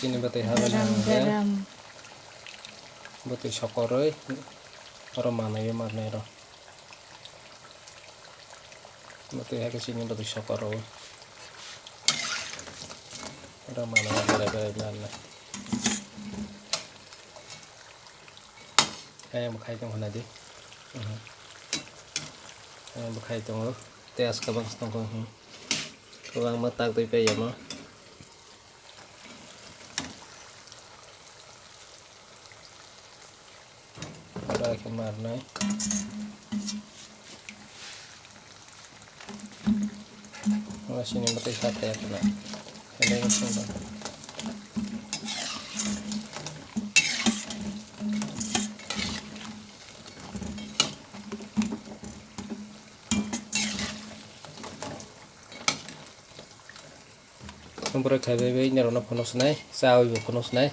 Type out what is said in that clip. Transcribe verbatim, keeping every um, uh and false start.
Chini bwtwi habani garam, hwnde garam. Bwtwi sokorwi oro manwi marnai ro. Bwtwi hakhe chini bwtwi sokorwi oro manwi berai berai marnai. Kaya bo khai tong hwnadi. Kaya bo khai tongo. Tei as kabang tongkho. Kwbangma tak twi paiya mo. Ora khe marnai. Ora sini bwtwi sa thaya khna. Khainai sini. Borok khai bai bai norokno phunuk swnai, chawi bo phunuk swnai.